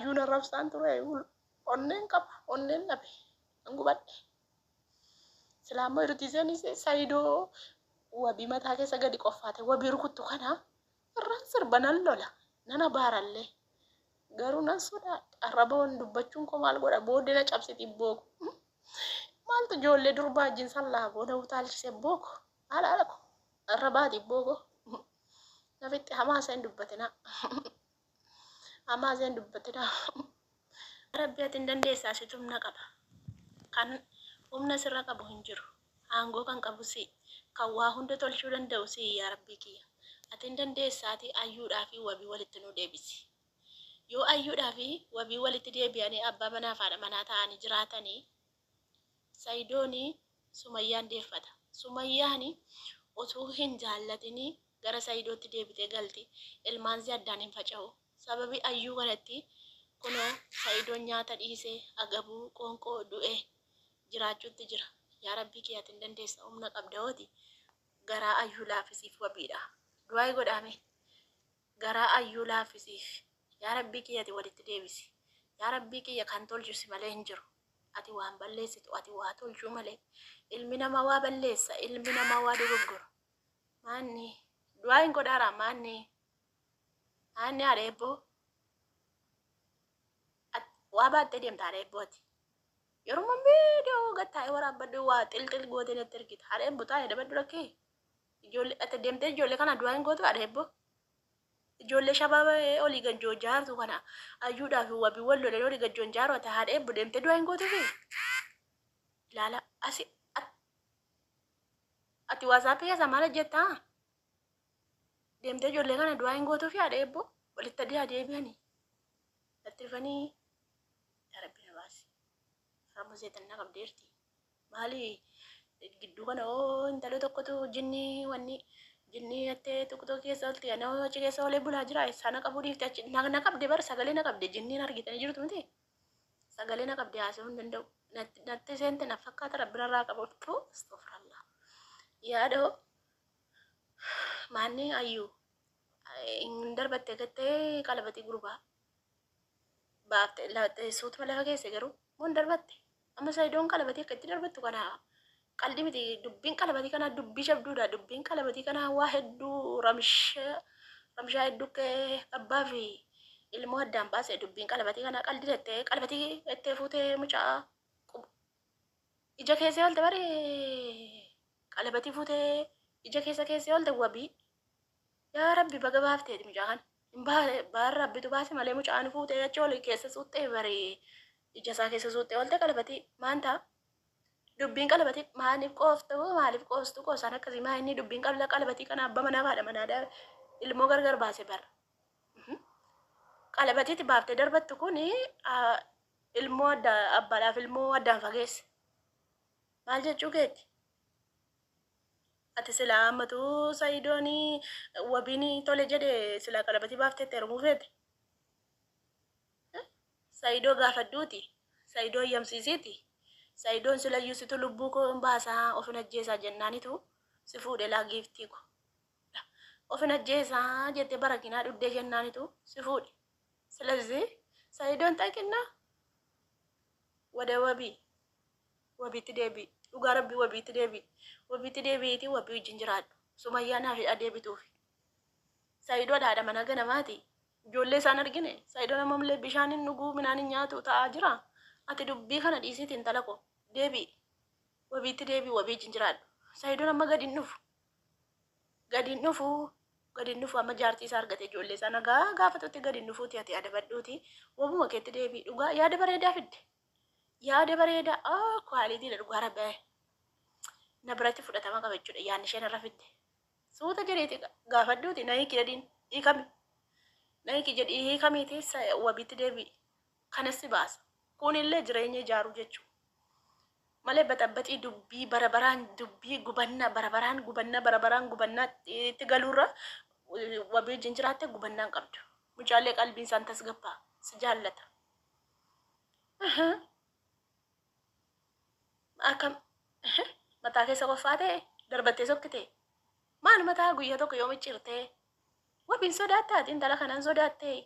Ayyuun arrabsaan ture onneen qaba onneen dhabe nan gubadhe. Silaa immoo yeroo isheen Saayidoo wabii mataa keessa gadi qoffaate wabii rukuttu kana irraan sirba nan lola nan abaarallee garuu nan sodaadha arraba waan dubbachuun koo maal godha booddee na cabsiti booku. Maaltu ijoollee durbaa wajjin sallaa booda utaalchise booko haala haala ko arrabaati booko nafitti hamaa isa hin dubbatinaa. Hamaa isa hin dubbatinaa. Rabbi ati hin dandeessaa situ humna qaba. Kan humna sirra qabu hin jiru. Aangoo kan qabu si'i. Kan waa hunda tolchuu danda'u si'i yaa Rabbii kiyya. Ati hin dandeessaati ayyuudhaa fi wabii walitti nuu deebisi. Yoo ayyuudhaa fi wabii walitti deebi'anii abbaa manaa fi haadha manaa ta'anii jiraatanii Sayidooni Sumayyaan deeffata. Sumayyaani utuu hin jaallatini gara Sayidootti deebitee galti. Ilmaansii addaan hin faca'u. Sababii Ayyuu kanatti kunoo Sayidoon nyaata dhiisee agabuu qoonqoo du'e jiraachuutti jira. Yaa Rabbii kiyya ati hin dandeessa humna qabdahooti garaa Ayyuu laaffisiif wabiidha. Du'aayi godhaa mee. Garaa Ayyuu laaffisiif. Yaa Rabbii kiyya ati walitti deebisi. Yaa Rabbii kiyya kan tolchu si malee hin jiru. Ati waan balleessitu ati waa tolchuu malee. Ilmi namaa waa balleessa ilmi namaa waa dogoggora. Maanni du'aa hin godhaaraa maanni maanni haadha eebboo waa baattee deemta haadha eebboo ati. Yeruma viidiyoo gad taa'ee waraabbadhu waa xilxil gootee natti ergita. Haadha eebbo taa'ee dabadhu rakkee. Ijoollee ati deemtee ijoollee kana du'aa hin gootu haadha eebboo. Ijoollee shabaaba olii gad joojjaartu kana ayyuudhaa fi wabii wal lolan olii gad joonjaaru ati haadha eebbo deemtee du'aa hin gootuufi. Ilaala asi ati WhatsApp keessa maal hojjettaa? Deemtee ijoollee kana du'aa hin gootuufi haadha eebboo walitti adii haa deebi'anii. Natti dhufanii yaa rabbi na baasi. Rabboo seexan na qabdeerti. Maali gidduu kana oo intala tokkotu jinnii wanni jinnii jettee tuqxoo keessa olti ana achi keessa olee bulaa jira sana qabuu dhiifte achi na qabde bar sagalee na qabde jinniin argitanii jirtu miti sagalee na qabde haasa'uu hin danda'u natti seente na fakkaata rabbi narraa qabu astagfirullah yaadoo maanni ayyuu hin darbatte gattee qalabatii gurbaa baafte suutuma lafa keesse garuu moo hin darbatte Amma Sayidoon qalabatii akka itti darbattu kana qaldi miti dubbiin qalabatii kanaa dubbii jabduudha dubbiin qalabatii kanaa waa hedduu ramshaa ramshaa hedduu ka'ee abbaa fi ilmoo addaan baase dubbiin qalabatii kanaa qaldi jettee qalabatii jettee fuutee mucaa ija keessee oolte bari qalabatii fuutee ija keessa keessee oolte wabii Yaa rabbi baga baafteeti mucaa kana. Hin baar rabbitu baase malee mucaan fuutee achi oli keessa suuxxee bari ija isaa keessa suuxxee oolte qalabatii maan ta'a? Dubbiin qalabatii maaliif qooftu maaliif qoostu qoosaan akkasii maa inni dubbiin qabla qalabatii kana abba manaa haadha manaa ilmoo gargar baase bara. Qalabatiitti baaftee darbattu kun ilmoo adda abbaadhaaf ilmoo addaan fageesse. Maal jechuu keeti? Ati silaa ammatu sa'idooni wabiin tole jedhe silaa qalabatii baaftee itti heerumuu feete. Sa'idoo gaafadhuuti. Sa'idoo eeyyamsiisiiti. Sa'idoon silayyuu situ lubbuu koo hin baasaa ofin ajjeesaa jennaanitu si fuudhe laa giiftii ko. Ofin ajjeesaa jettee barakinaa dhuddee jennaanitu si fuudhe. Silazii sa'idoon xaqinnaa wada wabii. Wabiitti deebi'i. Dhugaa rabbii wabiitti deebi'i. Wabiitti deebi'iitii wabii wajjin jiraadhu. Sumayyaa naaf hidhaa deebituufi. Sa'idoon haadha manaa ganamaati. Ijoollee isaan argine Sa'idoon ammamillee bishaan hin dhuguu midhaan hin nyaatu taa'aa jira. Ati dubbii kana dhiisiiti intala koo deebi'i. Wabiitti deebi'i wabii wajjin jiraadhu. Sa'idoon amma gadi hin dhufu. Gadi hin dhufu. Gadi hin dhufu amma jaartii isaa argate ijoollee isaa nagaa gaafatutti gadi hin dhufuuti ati adabadhuuti. Wabuma keetti deebi'i. Dhugaa yaada bareedaa fidde. Yaada bareeda oh quality dha dhugaa rabbi na biratti fudhatama qaba jechuudha yaadni isheen irra fidde. Suuta jedheeti gaafadhuuti na hiiki jedhiin hiikami. Na hiiki jedhii hiikamiiti wabiitti deebi'i. Kanas si baasa. Kunillee jireenya ijaaruu jechuudha. Malee baxabbaxii dubbii bara baraan dubbii gubannaa bara baraan gubannaa bara baraan gubannaa itti galuurra wabii wajjin jiraatte gubannaa hin qabdu. Mucaallee qalbiin isaan tasgabbaa si jaallata. Akkam mataa keessa qoffaa ta'e darbattee sokkite maal mataa guyyaa tokko yoo micciirtee wabiin sodaatta ati intala kanan sodaattee.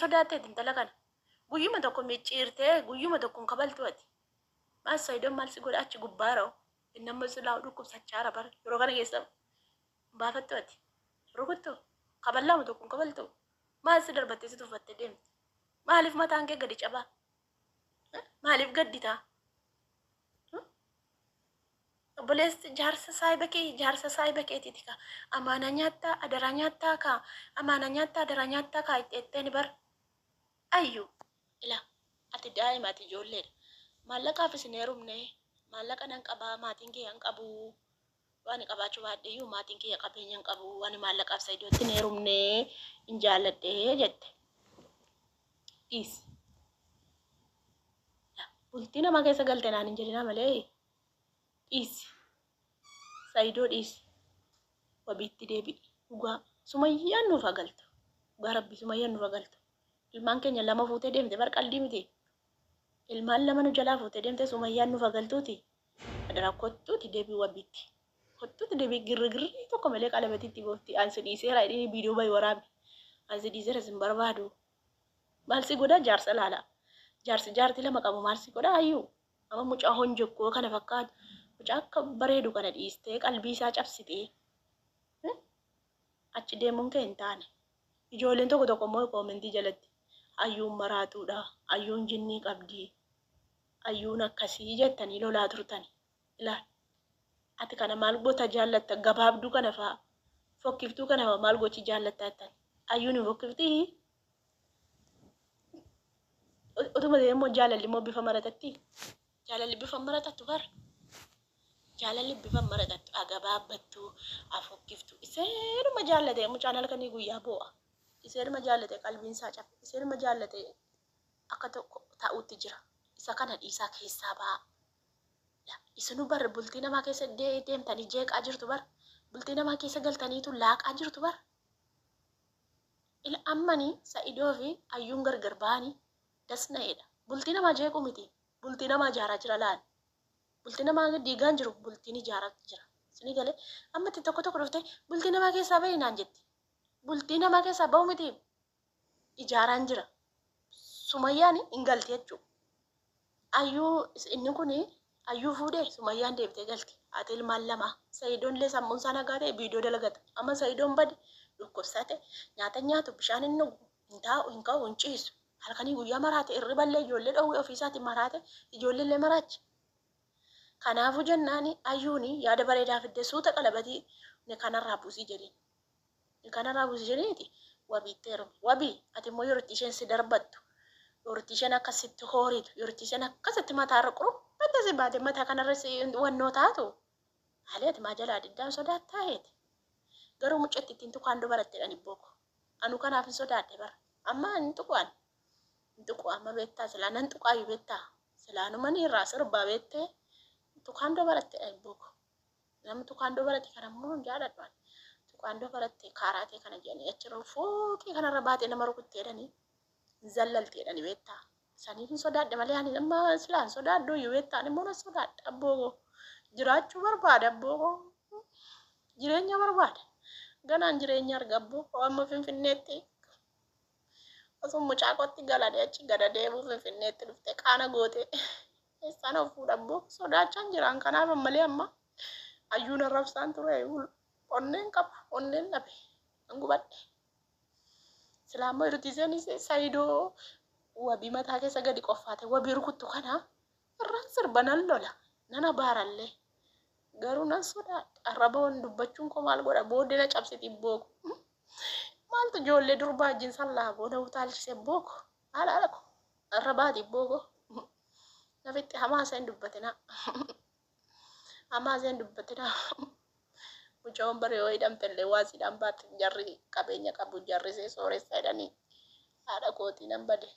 Sodaatte intala kana. Guyyuma tokko micciirtee guyyuma tokko hin kabaltu ati. Maal Sayidoon maal si godha achi gubbaara hoo? Inni amma silaa dhukkubsachaara bara yeroo kana keessa hin baafattu ati. Rukuttu kaballaama tokko hin kabaltu. Maal si darbattee si tuffattee deemti? Maaliif mataan kee gadi cabaa? Maaliif gadditaa? Obboleessi jaarsa saahiba kee jaarsa saahiba keetiiti kaa amaanaa nyaattaa adaraa nyaattaa kaa amaanaa nyaattaa adaraa nyaattaa kaa itti etteeni bar ayyu ila ati daa'ima ati ijoolleedha maallaqaaf isin heerumne maallaqa nan qabaa maatiin kiyya hin qabu waan qabaachuu baadheyyuu maatiin kiyya qabeenya hin qabu ani maallaqaaf Saidootti hin heerumne hin jaalladhe jette dhiisi bultii namaa keessa galte naan hin jedhinaa malee dhiisi Saidoo dhiisi wabiitti deebi'i dhugaa sumayyaan nuuf haa galtu dhugaa rabbi sumayyaan nuuf haa galtu ilmaan keenya lama fuutee deemte bar qaldii miti ilmaan lama nu jalaa fuutee deemte sumayyaan nuuf haa galtuuti adaraa kottuuti deebi'i wabiitti kottuuti deebi'i girrigirrii tokko malee qalabatiitti boofti ansi dhiiseera jedhini viidiyoo bayi waraabi ansi dhiiseera sin barbaadu maal si godha jaarsa laala jaarsi jaartii lama qabu maal si godha hayyuu Amma mucaa honjokkoo kana fakkaatu mucaa akka bareedu kana dhiistee qalbii isaa cabsitee achi deemuun kee hin taane. Ijoolleen tokko tokko immoo koomentii jalatti ayyuun maraatuudha, ayyuun jinnii qabdi, ayyuun akkasii jettanii lolaa turtani. Ilaal ati kana maal goota jaallatta gabaabduu kana faa fokkiftuu kana faa maal gochi jaallatta jettan. Ayyuun hin fokkiftii? Utuma ta'e immoo jaalalli immoo bifa maratatti. Jaalalli bifa maratattu bar. Jaalalli bifa maratattu agabaabbattu afokkiftu. Iseenuma jaallate mucaan halkanii guyyaa boo'a. Iseenuma jaallate qalbiin isaa cabe. Iseenuma jaallate akka tokko ta'utti jira. Isa kana dhiisaa keessaa ba'a. Isinu bar bultii namaa keessa deemtanii jeeqaa jirtu bar. Bultii namaa keessa galtaniitu laaqaa jirtu bar. Ila ammani sa'idoo fi ayyuun gargar bahani das na'edha bultii namaa jeequ miti bultii namaa ijaaraa jira laal bultii namaa diigaa hin jiru bultiin ijaaraa jira sini galee amma itti tokko tokko dhuftee bultii namaa keessaa bahi naan jetti bultii namaa keessaa bahu miti ijaaraan jira sumayyaan hin galti jechuu Ayyuu inni kun ayyuu fuudhee sumayyaan deebitee galti. Haati ilmaan lamaa. Sa'idoon illee sammuun isaa nagaa ta'e viidiyoo dalagata. Amma sa'idoon bade dhukkubsate nyaata hin nyaatu bishaan hin dhugu hin taa'u hin ka'u hin ciisu. Halkanii guyyaa maraate irriballee ijoollee dhowwee ofiisaatiin maraate ijoollee illee maraache. Kanaafuu jennaani ayyuuni yaada bareedaa fidde suuta qalabatii kanarraa buusii jedhiin. Kanarraa buusi jedheeti wabiitti heerumi. Wabii ati immoo yeroo itti isheen si darbattu, yeroo itti isheen akka sitti hooritu, yeroo itti isheen akkasitti mataarra quruphatti si baate mataa kanarra si wannoo taatu maali ati maa jalaa diddaan sodaattaa heeti. Garuu mucatti ittiin tukaan dubaratte jedhan ibbooko. Anu kanaaf hin sodaadhe bara. Amma hin tuqu ani. Hin tuqu amma beektaa silaa nan tuqaayu beektaa. Silaa numan irraa sirbaa beektee tukaan dubaratte jedhan ibbooko. Namni tukaandoo barate kana immoo hin jaaladhu ani. Tukaandoo baratte kaaraatee kana jedhanii achirra fooqii kanarra baatee nama rukutte jedhanii hin zallalti jedhanii beektaa. Saniif hin sodaadhe malee ani amma silaa hin sodaadhu iyyuu beektaa ani immoo nan sodaadha abboo koo. Jiraachuu barbaada abboo koo. Jireenya barbaada. Ganaan jireenya arga abboo koo amma Finfinneetti osoo mucaa kootti galadee achi gada deemuu Finfinneetti dhuftee qaana gootee. Eessaan of fuudha abboo sodaachaan jiraan kanaaf malee amma ayyuun arrabsaan ture onneen qaba onneen dhabe nan gubadhe. Silaa immoo yeroo isheen sayidoo wabii mataa keessa gadi qoffaate wabii rukuttu kana irraan sirba nan lola nan abaarallee garuu nan sodaadha arraboon dubbachuun koo maal godha booddee na cabsiti booku maaltu ijoollee durbaa wajjin sallaa booda utaalchise booku haala haala ko arrabaati booko Nafitti hamaa isa hin dubbatinaa. Hamaa isa hin dubbatinaa. Mucoon bara yoo hidhamte illee waa siidhaan baatti jarri qabeenya qabu jarri see sooressa jedhanii haadha kootii nan bade.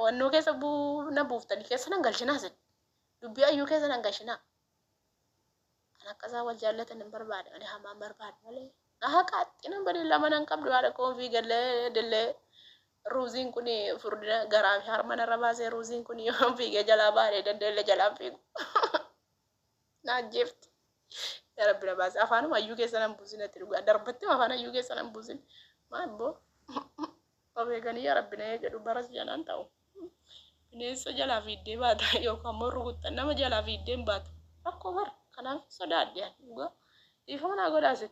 Wannoo keessa buu na buuftanii keessa nan galchinaa isin. Dubbii ayyuu keessa nan galchinaa. An akka isaan wal jaallatan hin barbaade malee hamaan barbaadu malee. Na haqaatti nan bade lama nan qabdu haadha koo fi gallee dillee Ruuziin kun furdina garaa fi harma narra baasee ruuziin kun yoo fiigee jalaa baadhee danda'ellee jalaan fiigu. Na ajjeefti. Yaa Rabbi na baase. Afaanuma ayyuu keessa nan buusin ati dhugaa. Darbattee afaan ayyuu keessa nan buusin. Maal boo? Of Of eeganii yaa Rabbi na eegi jedhu baras jalaan ta'u. Bineensa jalaa fiiddee baata yookaan immoo rukutta nama jalaa fiiddee hin baatu. Rakkoo bara kanaaf sodaadhe ani dhugaa. Dhiifama naa godhaasin.